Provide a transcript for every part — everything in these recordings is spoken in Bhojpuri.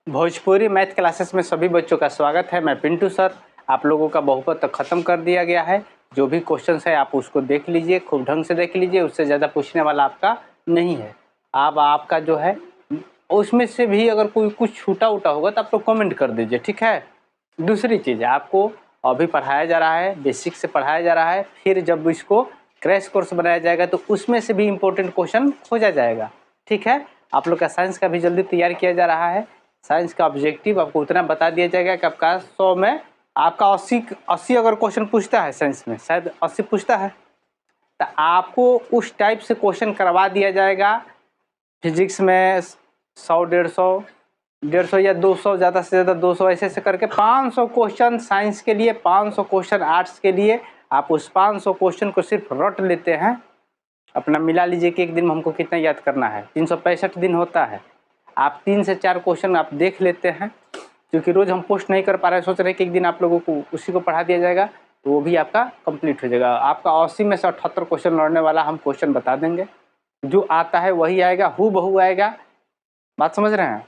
भोजपुरी मैथ क्लासेस में सभी बच्चों का स्वागत है। मैं पिंटू सर। आप लोगों का बहुपद तक ख़त्म कर दिया गया है। जो भी क्वेश्चंस है आप उसको देख लीजिए, खूब ढंग से देख लीजिए, उससे ज़्यादा पूछने वाला आपका नहीं है। अब आपका जो है उसमें से भी अगर कोई कुछ छूटा उटा होगा तो आप लोग कमेंट कर दीजिए, ठीक है। दूसरी चीज़, आपको अभी पढ़ाया जा रहा है, बेसिक से पढ़ाया जा रहा है। फिर जब इसको क्रैश कोर्स बनाया जाएगा तो उसमें से भी इम्पोर्टेंट क्वेश्चन खोजा जाएगा, ठीक है। आप लोग का साइंस का भी जल्दी तैयार किया जा रहा है। साइंस का ऑब्जेक्टिव आपको उतना बता दिया जाएगा कि आपका 100 में आपका 80 अगर क्वेश्चन पूछता है साइंस में, शायद 80 पूछता है, तो आपको उस टाइप से क्वेश्चन करवा दिया जाएगा। फिजिक्स में 100, 150, 150 या 200, ज़्यादा से ज़्यादा 200, ऐसे ऐसे करके 500 क्वेश्चन साइंस के लिए, 500 क्वेश्चन आर्ट्स के लिए। आप उस 500 क्वेश्चन को सिर्फ रट लेते हैं, अपना मिला लीजिए कि एक दिन में हमको कितना याद करना है। 365 दिन होता है। आप 3 से 4 क्वेश्चन आप देख लेते हैं, क्योंकि रोज़ हम पोस्ट नहीं कर पा रहे, सोच रहे कि एक दिन आप लोगों को उसी को पढ़ा दिया जाएगा तो वो भी आपका कंप्लीट हो जाएगा। आपका 80 में से 78 क्वेश्चन लड़ने वाला हम क्वेश्चन बता देंगे। जो आता है वही आएगा, हूबहू आएगा। बात समझ रहे हैं।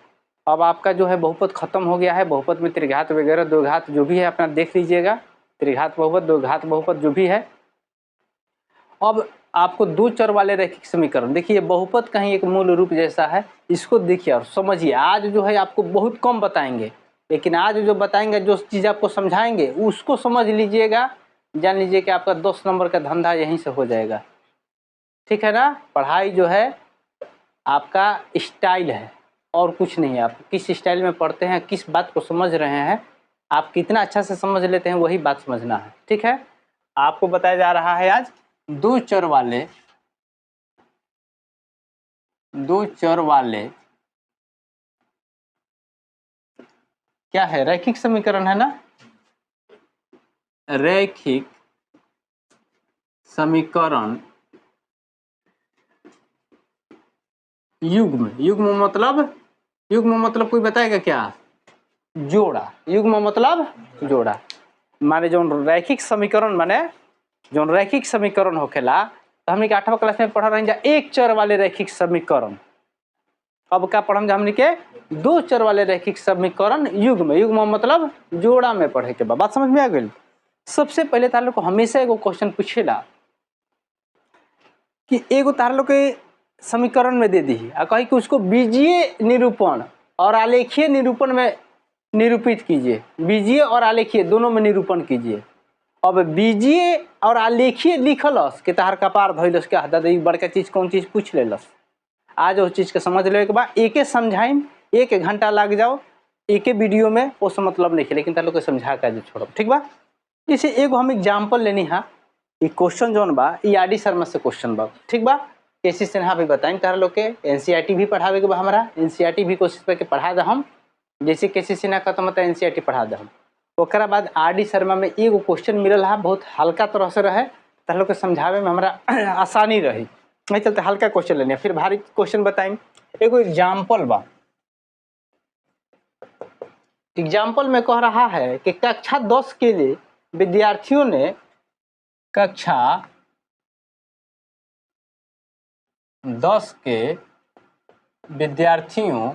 अब आपका जो है बहुपद खत्म हो गया है। बहुपद में त्रिघात वगैरह, द्विघात जो भी है अपना देख लीजिएगा, त्रिघात बहुपद, द्विघात बहुपद जो भी है। अब आपको दो चर वाले रैखिक समीकरण, देखिए बहुपद का ही एक मूल रूप जैसा है, इसको देखिए और समझिए। आज जो है आपको बहुत कम बताएंगे, लेकिन आज जो बताएंगे, जो चीज़ आपको समझाएंगे उसको समझ लीजिएगा। जान लीजिए कि आपका 10 नंबर का धंधा यहीं से हो जाएगा, ठीक है ना। पढ़ाई जो है आपका स्टाइल है और कुछ नहीं है। आप किस स्टाइल में पढ़ते हैं, किस बात को समझ रहे हैं, आप कितना अच्छा से समझ लेते हैं, वही बात समझना है, ठीक है। आपको बताया जा रहा है आज दो चर वाले, दो चर वाले क्या है, रैखिक समीकरण है ना। रैखिक समीकरण युग्म, युग्म मतलब, युग्म मतलब कोई बताएगा क्या, जोड़ा। युग्म मतलब जोड़ा, माने जो रैखिक समीकरण, माने जो रैखिक समीकरण होखेला, तो हमने के 8वां क्लास में पढ़ रहे हैं एक चर वाले रैखिक समीकरण। अब क्या पढ़म जा हमने के दो चर वाले रैखिक समीकरण युग्म, युग्म मतलब जोड़ा में पढ़े के बाद। बात समझ में आ गई। सबसे पहले तार लोग को हमेशा एगो क्वेश्चन पूछेला कि एगो तार लोग के समीकरण में दे दी आ कही कि उसको बीजीय निरूपण और आलेखीय निरूपण में निरूपित कीजिए। बीजीय और आलेखीय दोनों में निरूपण कीजिए। अब बीजीय और आलेखीय लिखलस कि तहार कपार धइलस के दादा ई बड़का चीज कौन चीज पूछ लेलस। आज उस चीज़ के समझ ले के बाद एके समझाइम, 1 घंटा लग जाओ एके वीडियो में, वो सब मतलब नहीं, लेकिन तार लोग के समझा के आज छोड़ब, ठीक बा। जैसे एगो हम एग्जाम्पल लेनी है, ये क्वेश्चन जौन बा ई आर डी शर्मा से क्वेश्चन बा, ठीक बा। के सी सिन्हा भी बताएं तार लोग के, एन सी आर टी भी पढ़ावे के बा हमारा, एन सी आर टी भी कोशिश करके पढ़ा दे हम। जैसे के सी सिन्हा खत्म होता है एन सी आर टी पढ़ा दे हम। ओकरा बाद आर डी शर्मा में एगो क्वेश्चन मिलल है, बहुत हल्का तरह से रहे, तार लोग के समझावे में हमारा आसानी रही, नहीं चलते हल्का क्वेश्चन लेने, फिर भारी क्वेश्चन बताएं। एगो एग्जाम्पल बा, एग्जाम्पल में कह रहा है कि कक्षा 10 के लिए विद्यार्थियों ने कक्षा 10 के विद्यार्थियों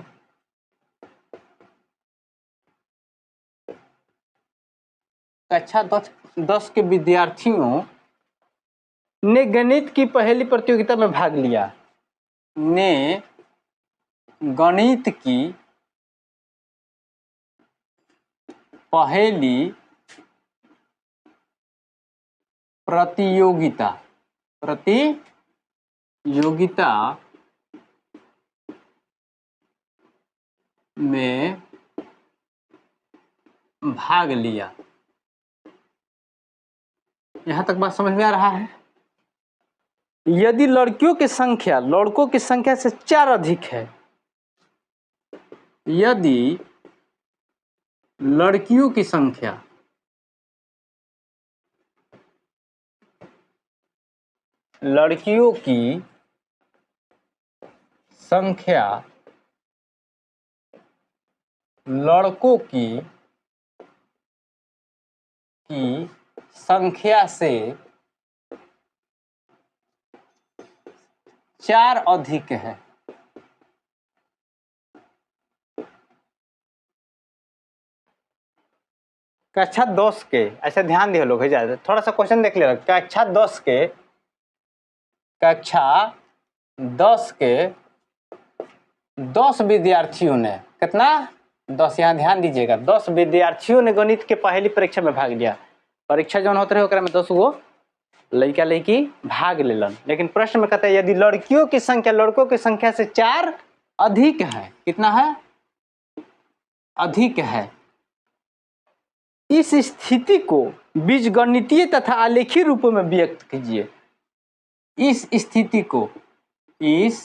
कक्षा 10 के विद्यार्थियों ने गणित की पहेली प्रतियोगिता में भाग लिया, ने गणित की पहेली प्रतियोगिता में भाग लिया। यहाँ तक बात समझ में आ रहा है। यदि लड़कियों की संख्या लड़कों की संख्या से 4 अधिक है, यदि लड़कियों की संख्या लड़कियों की संख्या लड़कों की संख्या से 4 अधिक है, कक्षा 10 के, अच्छा ध्यान दियो लोग, है थोड़ा सा क्वेश्चन देख ले। कक्षा 10 के, कक्षा 10 के 10 विद्यार्थियों ने, कितना 10, यहाँ ध्यान दीजिएगा, 10 विद्यार्थियों ने गणित के पहली परीक्षा में भाग लिया। परीक्षा जौन होते रहे ओकरा में 10 गो लड़का लड़की भाग लेलन। लेकिन प्रश्न में कहता है यदि लड़कियों की संख्या लड़कों की संख्या से 4 अधिक है, कितना है, अधिक है, इस स्थिति को बीजगणितीय तथा आलेखीय रूपों में व्यक्त कीजिए। इस स्थिति को, इस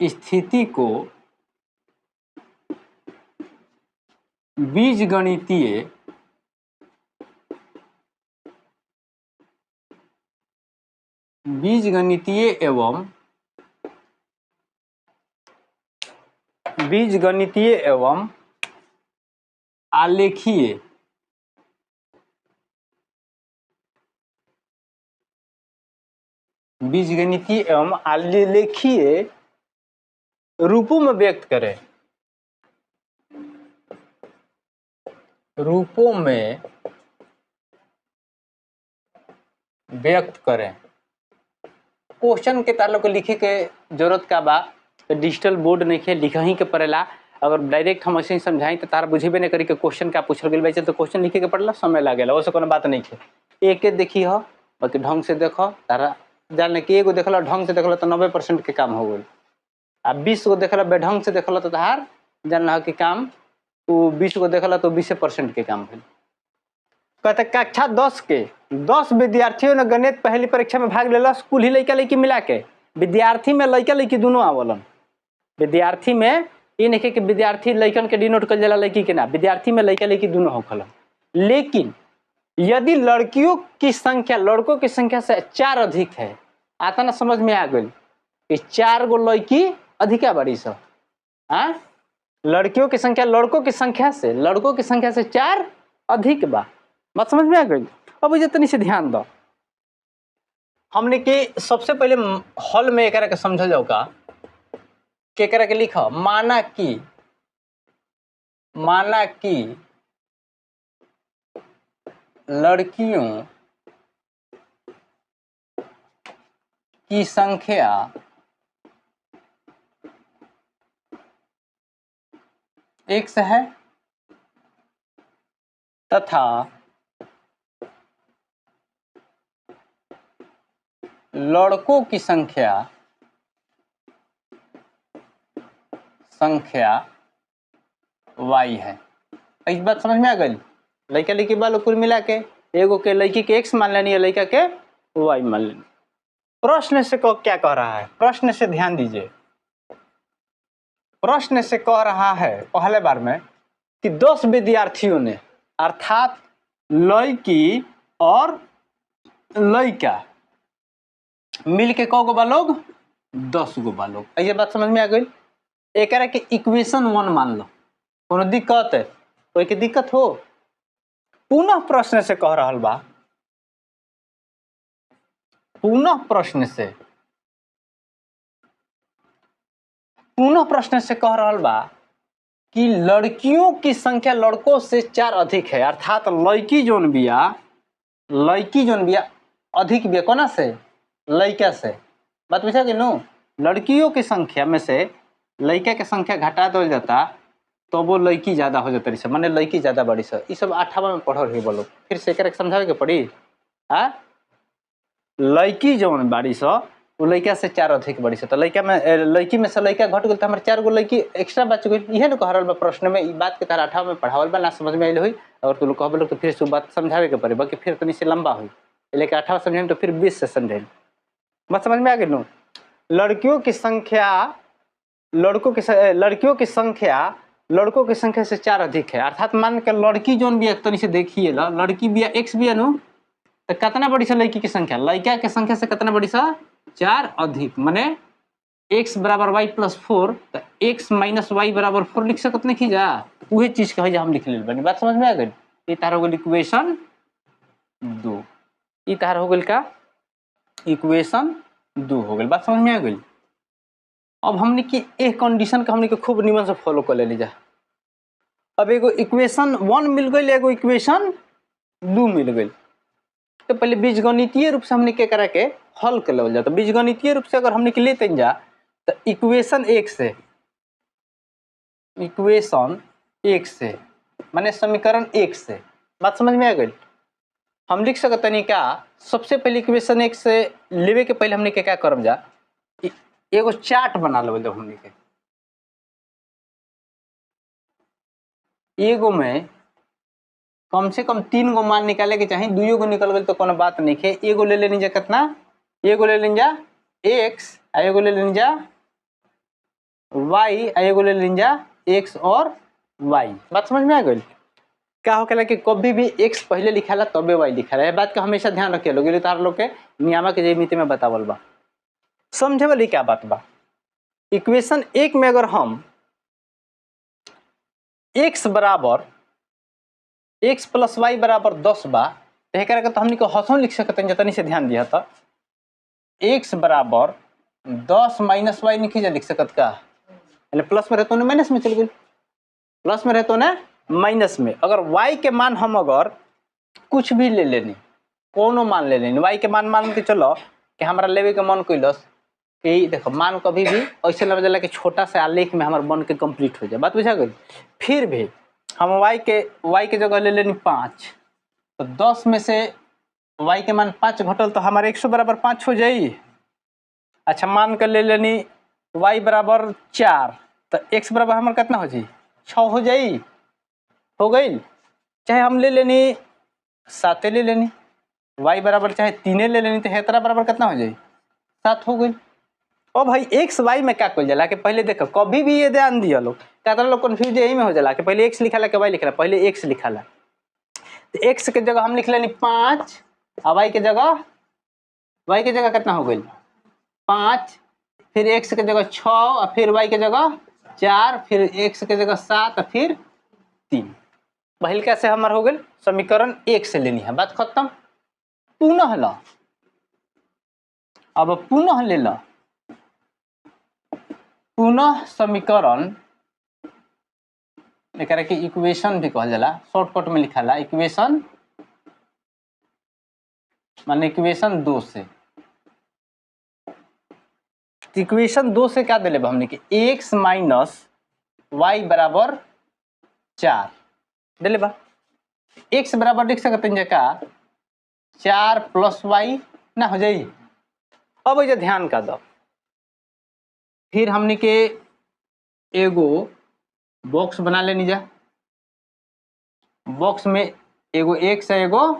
स्थिति को बीजगणितीय बीजगणितीय एवं बीजगणितीय एवं आलेखीय बीजगणितीय एवं आलेखीय रूपों में व्यक्त करें, रूपों में व्यक्त करें। क्वेश्चन के तार लोग के लिखे के जरूरत का बा, तो डिजिटल बोर्ड नहीं है, लिख ही के पड़ेला। अगर डायरेक्ट हम ऐसे ही समझाई तो तार बुझेबे नहीं करी कि क्वेश्चन का पूछल गेल बा, तो क्वेश्चन लिखे के पड़ला समय लागेला, वैसे कोनो बात नहीं है। एक के देखी हो बाकी ढंग से देखो, तारा जाने कि एगो देखल ढंग से देखल तो 90% के काम हो गई, आ 20 गो देखल बेढंग से देखल तो तार जानल कि काम वो 20 गो देखल तो 20% के काम भेल। कहते कक्षा 10 के 10 विद्यार्थियों ने गणित पहली परीक्षा में भाग लेलस, कुल ही लड़का लड़की मिला के, विद्यार्थी में लड़का लड़की दोनों आवलन। विद्यार्थी में ये नहीं कि विद्यार्थी लड़कन के डिनोट कर जाला लड़की के ना, विद्यार्थी में लड़का लड़की दोनों होखलन। लेकिन यदि लड़कियों की संख्या लड़कों की संख्या से 4 अधिक है, आता ना समझ में आ गई कि 4 गो लड़की अधिका बड़ी सब, हाँ लड़कियों की संख्या लड़कों की संख्या से, लड़कों की संख्या से 4 अधिक बा, बात समझ में आ गई। अब तनी से ध्यान दो, हमने के सबसे पहले हॉल में एकरा के समझल जाओ का केकरा के लिख, माना कि, माना कि लड़कियों की संख्या 1 है तथा लड़कों की संख्या संख्या y है। इस बात समझ में आ गई। लड़का लड़की बाल कुल मिला के एगो के लड़की के x मान लेनी है, लड़का के y मान लेनी। प्रश्न से को क्या कह रहा है, प्रश्न से ध्यान दीजिए। प्रश्न से कह रहा है पहले बार में कि 10 विद्यार्थियों ने, अर्थात लड़की और लड़का मिल के कौ गो बा लोग, 10 गो बा लोग। ये बात समझ में आ गई। एकरा के इक्वेशन 1 मान लो, कोनो दिक्कत है कोई के दिक्कत हो। पुनः प्रश्न से कह रहा बा, पुनः प्रश्न से, पुनः प्रश्न से कह रहा बा कि लड़कियों की संख्या लड़कों से 4 अधिक है, अर्थात लड़की जोन बिया, लड़की जोन बिया अधिक बिया कोना से, लड़का से। बात बुझा गई नो। लड़कियों की संख्या में से लड़का के संख्या घटा दल जाता तो वो लड़की ज़्यादा हो जाता रही, माने लड़की ज़्यादा बड़ी सर। ये सब 8वां में पढ़ल रही बोलो, फिर से एकरा समझावे के पड़ी। हाँ लड़की जौन बाड़ी स वो लड़का से 4 अधिक बड़ी स, तो लड़का में लड़की में से लड़का घट गई तो हमारे 4 गो लड़की एक्स्ट्रा बच गई। इहे न कह रहा बा प्रश्न में, ई बात के तार 8वां में पढ़ावल बा, ना समझ में आयल हुई और तू लोग कहबे तो फिर से बात समझावे के पड़े, बाकी फिर तनी से लंबा हुई, लेकिन 8वां समझाई तो फिर 20 से समझाई। बात समझ में आ गई नो। लड़कियों की संख्या लड़कों की लड़कियों की संख्या लड़कों की संख्या से 4 अधिक है, अर्थात मान के लड़की जोन भी तनी से देखिए ला, लड़की भी एक्स भी नु तो कितना बड़ी सा लड़की की संख्या लड़का के संख्या से कितना बड़ी सा 4 अधिक, माने x बराबर y plus 4 तो x minus Y बराबर 4 लिख सकत नहीं जा, वही चीज के हम लिख लेल बनी। बात समझ में आ गई। ये तार हो गई इक्वेशन 2, ये तार हो गई का इक्वेशन 2 हो गई। बात समझ में आ गई। अब हमने की एक कंडीशन का हमने के खूब निमन से फॉलो कर ले जा। अब एगो इक्वेशन 1 मिल गई, एगो इक्वेशन 2 मिल गई। तो पहले बीजगणितीय रूप से हमने के करा के हल कर लेवल जाता। बीजगणितीय रूप से अगर हमने के लेते जा तो इक्वेशन 1 से, इक्वेशन 1 से माने समीकरण 1 से, बात समझ में आ गई। हम लिख सकते नहीं क्या, सबसे पहले इक्वेशन 1 से लेवे के पहले हमने के क्या करब जा, एगो चार्ट बना लेवल जा हमने के। एगो में कम से कम 3 गो मान निकाले के चाही, 2 गो निकल गई तो कोनो बात नहीं है। एगो ले लेनी जा कितना, एगो ले लेनी जा x, आ एगो ले लेनी जा y, आ एगो ले लेनी जा x और y। बात समझ में आ गई। क्या होखेला कि कभी भी x पहले लिखाला तबे y लिखाला, ये बात का हमेशा ध्यान रखे लोग, तार लोग के नियामक के ज्यामिति में बतावल बा। समझे वाली क्या बात बा, इक्वेशन 1 में अगर हम x बराबर x plus Y बराबर 10 बा, तो एकरा के तो हमनी के हसों लिख सकते हैं, जतनी से ध्यान दिया तो x बराबर 10 माइनस वाई नहीं जा लिख सकत का, यानी प्लस में रहते ना माइनस में चल गई, प्लस में रहते ना माइनस में। अगर y के मान हम अगर कुछ भी ले लेनी, कोनो मान ले लेनी, y के मान मान के चलो कि हमारा लेवे के मन कैलस कि देखो मान कभी भी ऐसे लग जाला कि छोटा सा आलेख में हमार बन के कंप्लीट हो जाए, बात बुझा गई। फिर भी हम y के जगह ले लेनी 5, तो 10 में से y के मान 5 घटल तो हमारे 100 बराबर 5 हो जाई। अच्छा मान कर ले लेनी y बराबर 4, तो x बराबर हमारे कितना हो जाई, 6 हो जाई, हो गई। चाहे हम ले लेनी 7 ले लेनी, y बराबर चाहे 3 ले लेनी, तो हेतरा बराबर कितना हो जाई, 7 हो गई। और भाई एक्स वाई में क्या कल जाला कि पहले देखो, कभी भी ये ध्यान दिया लोग, ज़्यादा लोग कन्फ्यूज यही में हो जाला कि पहले एक्स लिखाला कि वाई लिखाला, पहले एक्स लिखाला। तो एक्स के जगह हम लिख लेनी 5, और वाई के जगह, वाई के जगह कितना हो गई 5, फिर एक्स के जगह 6, और फिर वाई के जगह 4, फिर एक्स के जगह 7, और फिर 3। पहिलका से हमार हो गई समीकरण 1 से लेनी है, बात खत्म। पुनः ला, अब पुनः ले ला, पुनः समीकरण एकरा के इक्वेशन भी कहल जाला, शॉर्टकट में लिखाला इक्वेशन, माने इक्वेशन 2 से। इक्वेशन 2 से क्या दिले हमने कि x minus Y बराबर 4 दिले बा। x बराबर लिख सकते हैं का 4 प्लस वाई ना हो जाई। अब ये ध्यान का दो, फिर हमने के एगो बॉक्स बना लेनी जा, बॉक्स में एगो x है, एगो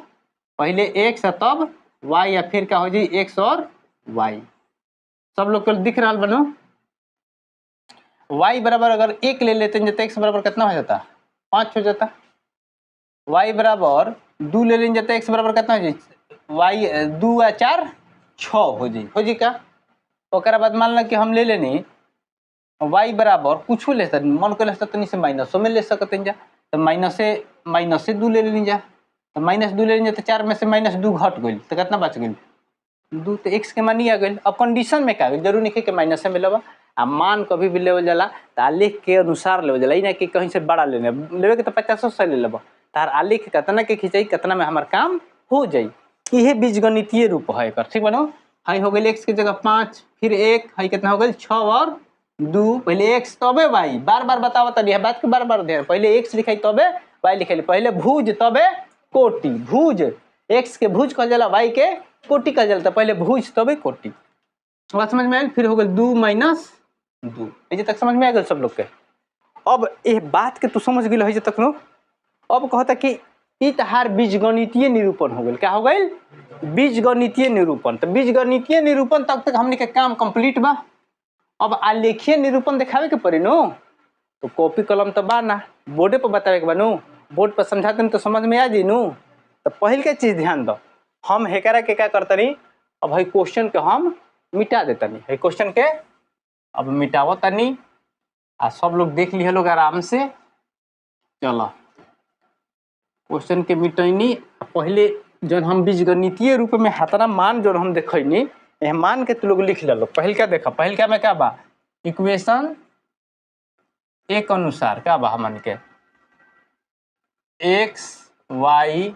पहले x है तब y, या फिर क्या हो जाए x और y। सब लोग को दिख रहा बनो, y बराबर अगर 1 ले लेते हैं तो x बराबर कितना हो जाता, 5 हो जाता। y बराबर 2 ले लेंगे तो x बराबर कितना हो जाए, y 2 या 4 6 हो जाए, हो जी का। ओकरा बाद मान ला कि हम ले लेनी y बराबर कुछ ले सकते, मन कर ले सकते से माइनसों में ले सकते जा, तो माइनसे 2 ले लेनी जा, तो माइनस 2 ले लेनी तो 4 में से माइनस 2 घट गई तो कितना बच गई 2, तो x के मान आ गई। अब कंडीशन में क्या जरूरी नहीं कि माइनस में लेवा, आ मान कभी भी लेवल जाला तो आलेख के अनुसार लेवल जाला, ना कि कहीं से बड़ा लेने लेवे के तो 50 से ले लेब, तार आलेख कितना के खिंचाई कितना में हमार काम हो जाई। इहे बीजगणितीय रूप है एकर, ठीक बनो। हाई हो गई x के जगह 5, फिर 1, हाई कितना हो गई 6 और 2, पहले x तबे y, बार बार बतावत तनी बात के बार बार ध्यान, पहले x लिखाई तबे y लिखाई, पहले भुज तबे कोटि, भुज x के भुज कहल जाला, y के कोटि कहल जाला, तो पहले भुज तबे कोटि। बात समझ में आयल। फिर हो गई 2 माइनस 2, ए तक समझ में आ गल सब लोग के। अब ये बात के तू समझ गेल है तक नो। अब कहता कि ई तहार बीजगणितीय निरूपण हो गल, क्या हो गई बीजगणितीय निरूपण। तो बीजगणितीय निरूपण तक तक हमने के काम कंप्लीट बा। अब आलेखीय निरूपण दिखावे के पड़ी नो, तो कॉपी कलम तो बा ना, बोर्डे पर बतावे के बा नो, बोर्ड पर समझाते तो समझ में आ जी नो। तो पहल के चीज ध्यान दो, हम हेकरा के क्या करतनी, अब हई क्वेश्चन के हम मिटा देतनी, हई क्वेश्चन के अब मिटावतनी, आ सब लोग देख लिहे लोग आराम से। चलो क्वेश्चन के मिटैनी, पहले जौन हम बीजगणितीय रूप में हतना मान जो हम देखैनी, यह मान के तू लोग लिख लो। पहल क्या देखा, पहल क्या में क्या बा, इक्वेशन 1 अनुसार क्या बा हमन के एक्स वाई,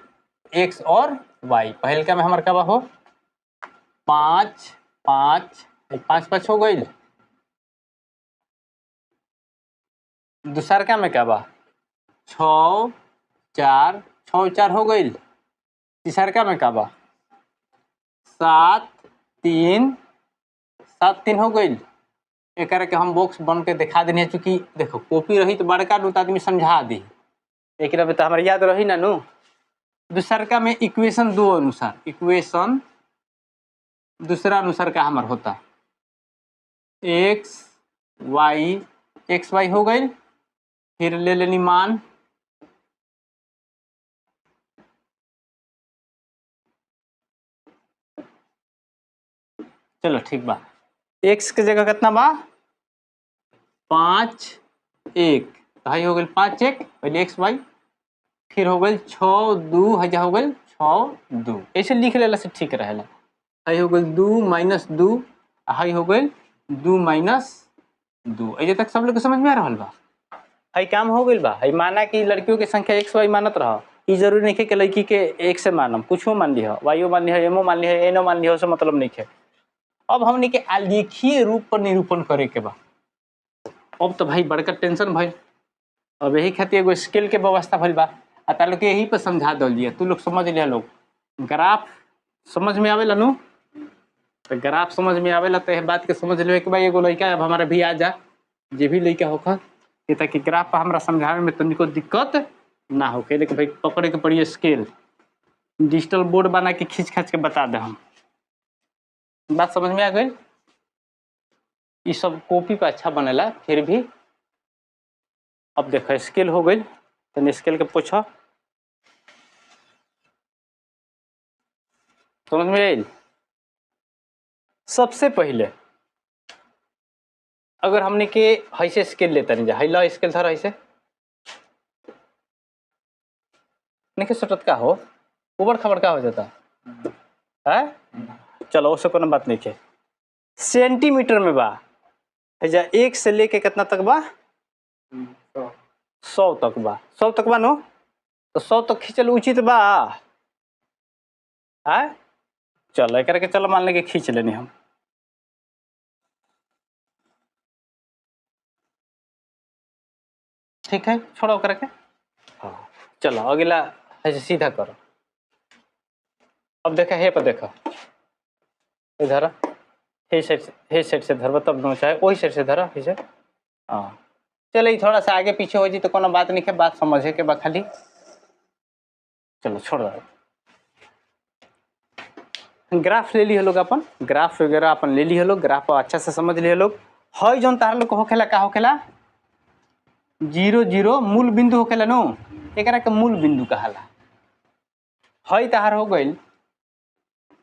एक्स और वाई। पहलका में हमार का बा हो 5 5, 5 5 हो गई। दूसरका में का बा 6 4, 6 4 हो गई। तीसरका में का बा 7 3, 7 3 हो गई। एकरा के हम बॉक्स बन के दिखा देनी है, चूँकि देखो कॉपी रही तो बड़का नु तो आदमी समझा दी, लेकिन अभी तो हमारे याद रही ना नु। दूसरका में इक्वेशन 2 अनुसार, इक्वेशन दूसरा अनुसार का हमार होता एक्स वाई, एक्स वाई हो गई। फिर ले लेनी मान चलो ठीक बा। एक्स के जगह कितना बा 5 1, तो हाई हो गई 5 1, पहले एक्स वाई, फिर हो गई 6 2, हजा हो गई 6 2, ऐसे लिख लेला से ठीक रहेला। हाई हो गई 2 माइनस 2, हाई हो गई 2 माइनस 2। ऐसे तक सब लोग के समझ में आ रहा बा? हाई काम हो गई बा। हाई माना कि लड़कियों के संख्या एक्स वाई मानत रहा, ई जरूरी नहीं है कि लड़की के एक से मानम, कुछो मान लिह, वाइओ मान लिह, एमओ मान लिह, एनो मान लिह, से मतलब नहीं है। अब हमने के आलेखीय रूप पर निरूपण करे के बा। अब तो भाई बड़का टेंशन भइल, अब यही खातिर एगो स्केल के व्यवस्था भइल बा, आ ता लोग के यही पर समझा दल, तू लोग समझ लिया लोग। ग्राफ समझ में आवेला नु? तो ग्राफ समझ में आवेला तो यह बात के समझ लेवे के भाई एगो लड़का अब हमारा भी आ जा, जे भी लड़का होखा, कि ताकि ग्राफ पर हमरा समझावे में तनिको दिक्कत ना होके। लेकिन भाई पकड़े के पड़ी स्केल, डिजिटल बोर्ड बना के खींच खाच के बता दे हम। बात समझ में आ गई? ये सब कॉपी पर अच्छा बनेला फिर भी। अब देखो स्केल हो गई, तो स्केल के पूछो समझ में आई? सबसे पहले अगर हमने के ऐसे स्केल लेता नहीं जा, हैला स्केल धर ऐसे नहीं सटत का हो, उबड़ खबड़ का हो जाता है। चलो उससे कोनो बात नहीं है। सेंटीमीटर में बा जा 1 से लेके कितना तक बा? 100 तक बा। 100 तक बा नो, तो 100 तक खींचल उचित बा है? चलो एक के चलो मान लेंगे खींच लेनी हम। ठीक है, छोड़ो करके। हाँ चलो अगला ऐसे सीधा करो। अब देखा हे पर देखा इधर, हे साइड से धरब तब न चाहे वही साइड से धरा ऐसे। हाँ चलो ये थोड़ा सा आगे पीछे हो जी तो कोनो बात नहीं है, बात समझे के बा खाली। चलो छोड़ दो। ग्राफ ले ली लोग अपन, ग्राफ वगैरह अपन ले ली लोग, ग्राफ अच्छा से समझ लिए लोग। हई जौन तार लोग होखेला का होखेला 0 0 मूल बिंदु होखेला नो, एकरा के मूल बिंदु कहाला। हई तार हो गइल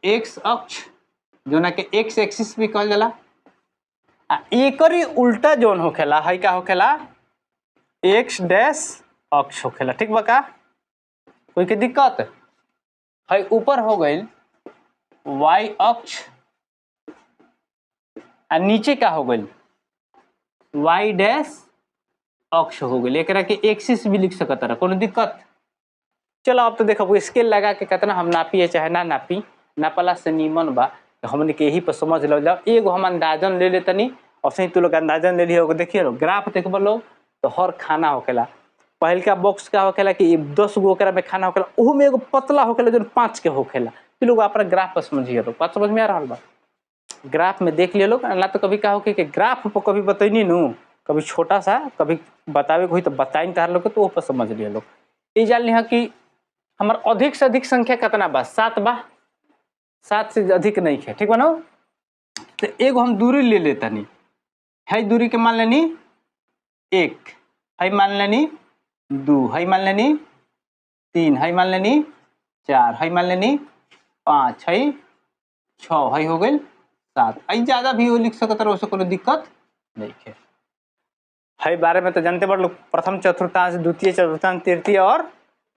एक्स अक्ष, जोना के एक्स एक्सिस भी कहल जाला, आ एकरी उल्टा जोन होखेला हई का होखेला एक्स डैश अक्ष होखेला। ठीक बा का? कोई के दिक्कत? हई ऊपर हो गइल वाई अक्ष आ नीचे का हो गइल वाई डैश अक्ष हो गइल। एकरा के एक्सिस भी लिख सकत रह, कोनो दिक्कत? चलो अब तो देखो स्केल लगा के कितना हम नापी चाहे ना नापी, नापला से नीमन बा हमने के यही पर समझ लो जाओ। एगो हम अंदाजन ले लेतनी, और सही तू लोग अंदाजन ले लियो। देखिए लो ग्राफ देखब लो तो हर खाना होखेला। पहलका बॉक्स का होखेला कि 10 गो ओकरा में खाना होखेला, ओहू में एगो पतला होखेला जो 5 के होखेला। तू लोग अपना ग्राफ पर समझिए लो, बात समझ में आ रहा बा? ग्राफ में देख लियो लोग ना तो कभी का होके कि ग्राफ पर कभी बतैनी नू, कभी छोटा सा कभी बतावे के होई तो बताई तार लोग तो पर समझ लियो लोग। ये जान लिहा कि हमार अधिक से अधिक संख्या कितना बा? 7 बा, 7 से अधिक नहीं है। ठीक बा ना? तो एगो हम दूरी ले लेता नहीं है, दूरी के मान लेनी 1, है मान लेनी 2, है मान लेनी 3, है मान लेनी 4, है मान लेनी 5, है 6, है हो गई 7। आई ज़्यादा भी हो लिख सकत रहो, उससे कोनो दिक्कत नहीं है। है बारे में तो जानते बड़ लोग, प्रथम चतुर्थांश, द्वितीय चतुर्थांश, तृतीय और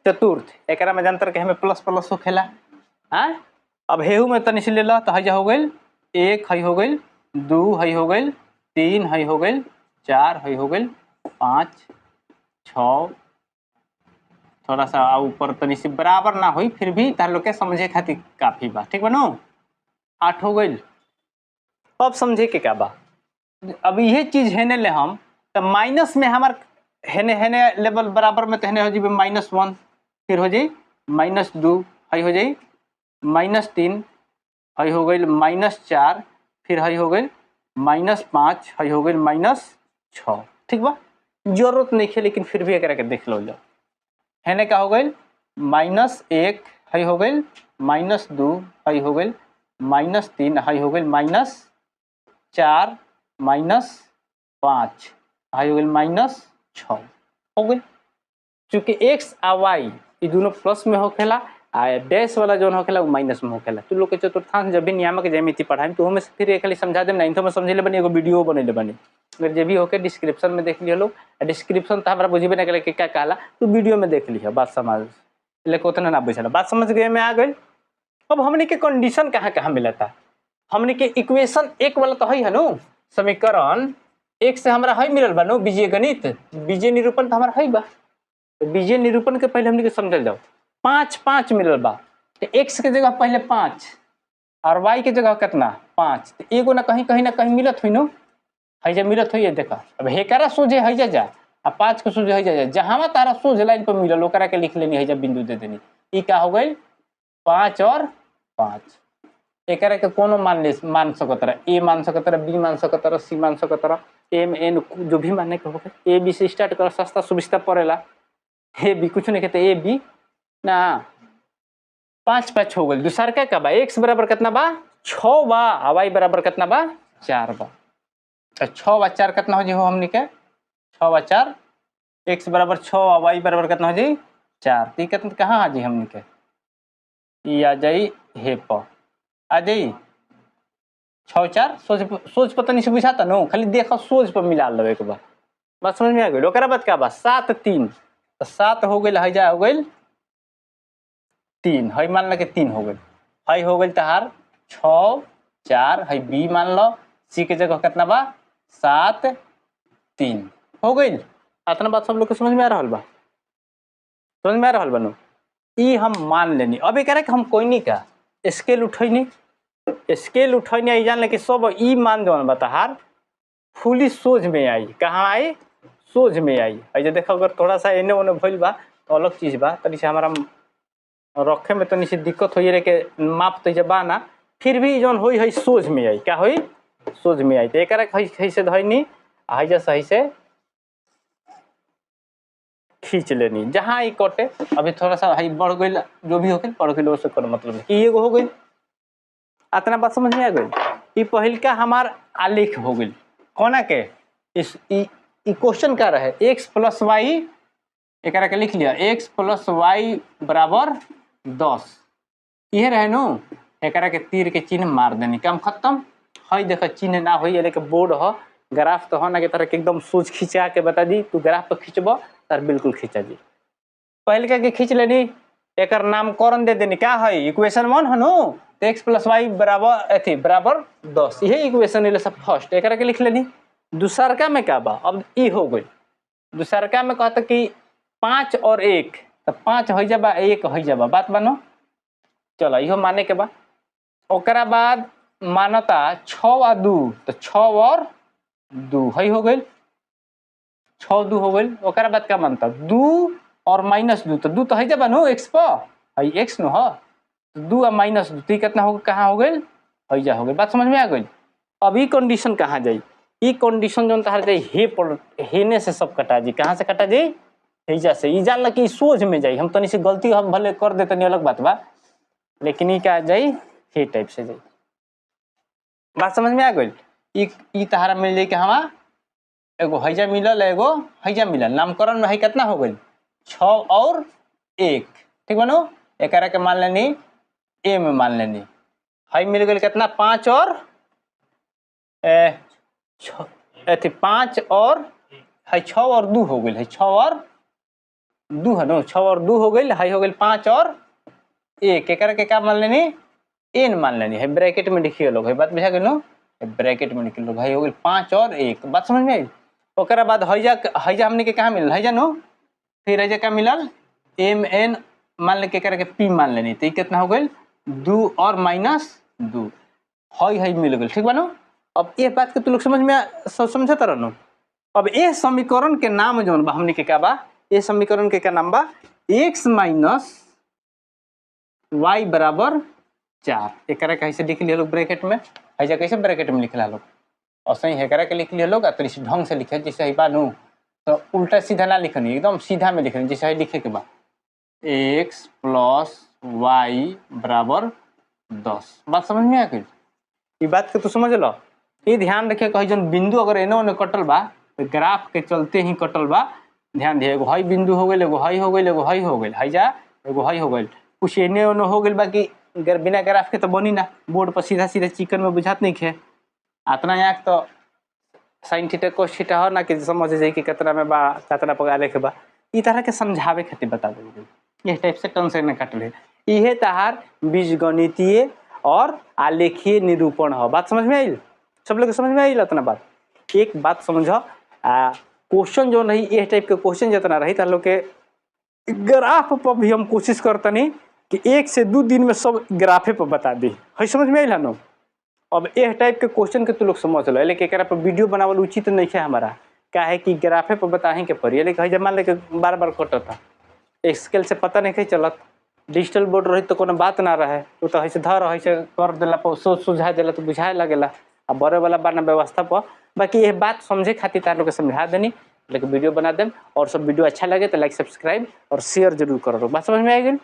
चतुर्थ, एकरा में जानतर के हमें प्लस प्लस होखेला। हाँ अब हेहू में तनि से ले ला तो हई हो गई 1, हई हो गई 2, हई हो गई 3, हई हो गई 4, हई हो गई 5, 6, थोड़ा सा ऊपर तनी सी बराबर ना होई, फिर भी तार लोग के समझे खातिर काफी बा, ठीक बा नु। 8 हो गइल। अब समझे के का बा, अब यह चीज हेने ले हम तो माइनस में हमार हेने हेने लेवल बराबर में तो हेने हो जाई -1, फिर हो जाई -2, हई हो जाई -3, हई हो गई -4, फिर हई हो गई -5, हई हो गई -6, ठीक बा। जरूरत नहीं है लेकिन फिर भी एकरा के देख लो जाओ। हेने का हो गई -1, हई हो गई -2, हई हो गई -3, हई हो गई -4, -5, हई हो गई -6 हो गई। चूँकि x आ y ये दोनों प्लस में होखेला आ डैश वाला जोन होखेला वो माइनस में होखेला। तू लोग के चतुर्थांश जब भी नियामक ज्यामिति पढ़ाई तो हमें फिर एक खाली समझा देम, नाइन्थो में समझे ले बनी, एगो वीडियो बनैले बनी, अगर जे भी होके डिस्क्रिप्शन में देख लियो लोग। डिस्क्रिप्शन तो हमरा बुझेबे ना करे कि का कहला, तू वीडियो में देख लिह, बात समझ लेकिन उतना ना बुझला, बात समझ गए में आ गई। अब हमने के कंडीशन कहाँ कहाँ मिलता, हमने के इक्वेशन एक वाला तो है नु, समीकरण एक से हमरा है मिलल बा नु, बीजीय गणित बीजीय निरूपण तो हमारा है बा। तो बीजीय निरूपण के पहले हमने के समझल जाओ, 5 5 मिलल बा तो x के जगह पहले 5 और y के जगह कितना 5, तो एगो ना कहीं कहीं ना कहीं मिलत हुई नु, हैजा मिलत हुई। देखा अब हेकरा सोझे हैजा जा आ 5 के सोझे हैजा जा, जहाँ तारा सोझ लाइन पर मिलल ओकरा के लिख लेनी, हैजा बिंदु दे देनी। ई का हो गई 5 और 5। एकरा के कोनो मान ले, मान सकत रहा, ए मान सकत रहा, बी मान सकत रहा, सी मान सकत रहा, एम एन जो भी माने के होखे, ए बी से स्टार्ट कर, सस्ता सुविस्ता पड़ेला। ए बी कुछ नहीं कहते, ए बी ना 5 5 हो गई। दूसर का बा x बराबर कितना बा 6 बा, आ y बराबर कितना बा 4 बा। तो 6 बा 4 कितना हो जी हो हमनी के 6 बा 4, x बराबर 6 आ y बराबर कितना हो जी 4। तो कितना कहाँ आ जी हमनी के, ई आ जाई हे प आ जाई 6 4। सोच सोच पता नहीं से बुझाता नो, खाली देखो सोच पर मिला लो एक बार, बात समझ में आ गई। ओकरा बाद का बा 7 3, तो 7 हो गई हैजा हो गई 3, हई मान लो के 3 हो गई, हई हो गई तहार 6 4, हई बी मान लो, सी के जगह कितना बा 7 3 हो गई। इतना बात सब लोग के समझ में आ रहा बा, समझ में आ रहा बा नु। ई हम मान लेनी। अब एकरा के हम कोई नहीं का स्केल उठैनी, स्केल उठैनी आई जान ले कि सब ई मान जौन बा तहार फुली सोझ में आई, कहाँ आई सोझ में आई। ऐसे देखो अगर थोड़ा सा एने ओने भइल बा तो अलग चीज बा, तनी से हमारा रखे में तनी से दिक्कत होई रे के माप तो जब बा ना, फिर भी जौन होई है सोझ में आई, क्या होई सोझ में आई। तो एकरा है से धइनी आ है सही से खींच लेनी जहाँ ई कटे। अभी थोड़ा सा है बढ़ गई, जो भी हो गई बढ़ गई, उससे कोनो मतलब नहीं, एगो हो गई। इतना बात समझ में आ गई। ई पहिलका हमार आलेख हो गई कोना के, इस ई क्वेश्चन का रहे x plus Y, एकरा के लिख लिया x plus Y बराबर 10, इहे रहे नु। एकरा के तीर के चिन्ह मार देनी, काम खत्म। हई देख चिन्ह ना होई, लेके बोर्ड ह ग्राफ तो हो ना के तरह के एकदम सोच खींचा के बता दी, तू ग्राफ पर खींचब तार बिल्कुल खींचा जी। पहिलका के खींच लेनी, एकर नामकरण दे देनी, क्या है इक्वेशन 1 है नु, तो x plus Y बराबर अथी बराबर 10, यही इक्वेशन ले सब फर्स्ट एकरा के लिख लेनी। दूसरका में का बा, अब ई हो गई। दूसरका में कहता कि 5 और 1, तो 5 हो जाबा 1 हो जाबा, बात बनो चलो इहो माने के बा। ओकरा बाद मानता 6 आ 2, तो 6 और 2 हई हो गई, 6 2 हो गई। ओकरा बाद का मानता 2 और -2, तो 2 तो है जाबा नु x पर, हई x नु ह, तो 2 आ -2 तो कितना हो कहाँ हो गई हैजा हो गई। बात समझ में आ गई। अब ई कंडीशन कहाँ जाई, ई कंडीशन जोन तहार जाई हे पर, हेने से सब कटा जी, कहाँ से कटा जी हैजा से। ई जानला कि सोझ में जाई, हम तनी से गलती हम भले कर देते नहीं अलग बात बा, लेकिन ई का जाई हे टाइप से जाई। बात समझ में आ गई। ई तहारा मिल जाई कि हमा एगो हैजा मिलल एगो हैजा मिलल, नामकरण में है कितना हो गई 6 और 1, ठीक बनो। एकरा के मान लेनी ए में मान लेनी, हई मिल गई कितना 5 और 6 5 और है 6 और 2 हो गई, है 6 और 2 है नो, 6 और 2 हो गई, हई हो गई 5 और 1। एकरा के का मान लेनी एन मान लेनी है, ब्रैकेट में लिखिए लोग, है बात बुझा गई नो, ब्रैकेट में लिखिए लोग, हई हो गई 5 और 1। बात समझ में आई। ओकरा बाद हैजा हैजा हमने के कहाँ मिलल हैजा नो, फिर हैजा का मिलल एम एन मान ले के एकरा के पी मान लेनी, तो ई कितना हो गइल 2 और -2, हई हई मिल गइल, ठीक बा। अब ये बात के तू लोग समझ में समझत रहनु। अब ये समीकरण के नाम जौन बा हमनी के का बा, ये समीकरण के का नाम बा, x minus Y बराबर 4। एकरा कैसे लिख लिया लोग ब्रैकेट में, ऐसा कैसे ब्रैकेट में लिखला लोग, और सही एकरा के लिख लिया लोग, आ इस ढंग से लिखे जैसे ही बानू, तो उल्टा सीधा ना लिखनी, एकदम सीधा में लिखनी जैसे ही लिखे के बा, एक्स प्लस वाई बराबर 10। बात समझ में आ गई? ये बात के तो समझ लो। ये ध्यान रखे कहीं जौन बिंदु अगर एने ओने कटल बा तो ग्राफ के चलते ही कटल बा, ध्यान दिए। एगो हई बिंदु हो गइल, एगो हई हो गइल, एगो हई हो गइल, हई जा एगो हई हो गइल, कुछ एने ओने हो गइल, बाकी बिना ग्राफ के तो बनी ना, बोर्ड पर सीधा सीधा चिकन में बुझात नहीं खे। अतना यहाँ तो साइन थीटा कोस थीटा हो ना कि समझ जाए कि कितना में बा कितना पर आलेख बा, ई तरह के समझावे खातिर बता देबे। यह टाइप से टन से न काटले, इहे तहार बीजगणितीय और आलेखीय निरूपण हो। बात समझ में आइल? सब लोग समझ में आइल? इतना बात एक बात समझ, क्वेश्चन जो नहीं यह टाइप के क्वेश्चन जितना रही त लोग के ग्राफ पर भी हम कोशिश करतनी कि 1 से 2 दिन में सब ग्राफे पर बता दी है। समझ में आइल न? अब यह टाइप के क्वेश्चन के तू लोग समझ लो, लेकिन एकरा पर वीडियो बनावल उचित नहीं है हमारा, का है कि ग्राफे पर बताहे के पड़ी, लेकिन जब मान ले के बार बार कटता स्केल से पता नहीं चलत, डिजिटल बोर्ड रही तो कोनो बात ना रहे, वो तो ऐसे धर ऐसे कर दिला पर सोच सुझा दिला तो बुझाए लगेला, आ बड़े वाला बा ना व्यवस्था पर। बाकी यह बात समझे खातिर तार लोग के समझा देनी, लेकिन वीडियो बना देम, और सब वीडियो अच्छा लगे तो लाइक सब्सक्राइब और शेयर जरूर करो। बात समझ में आ गई?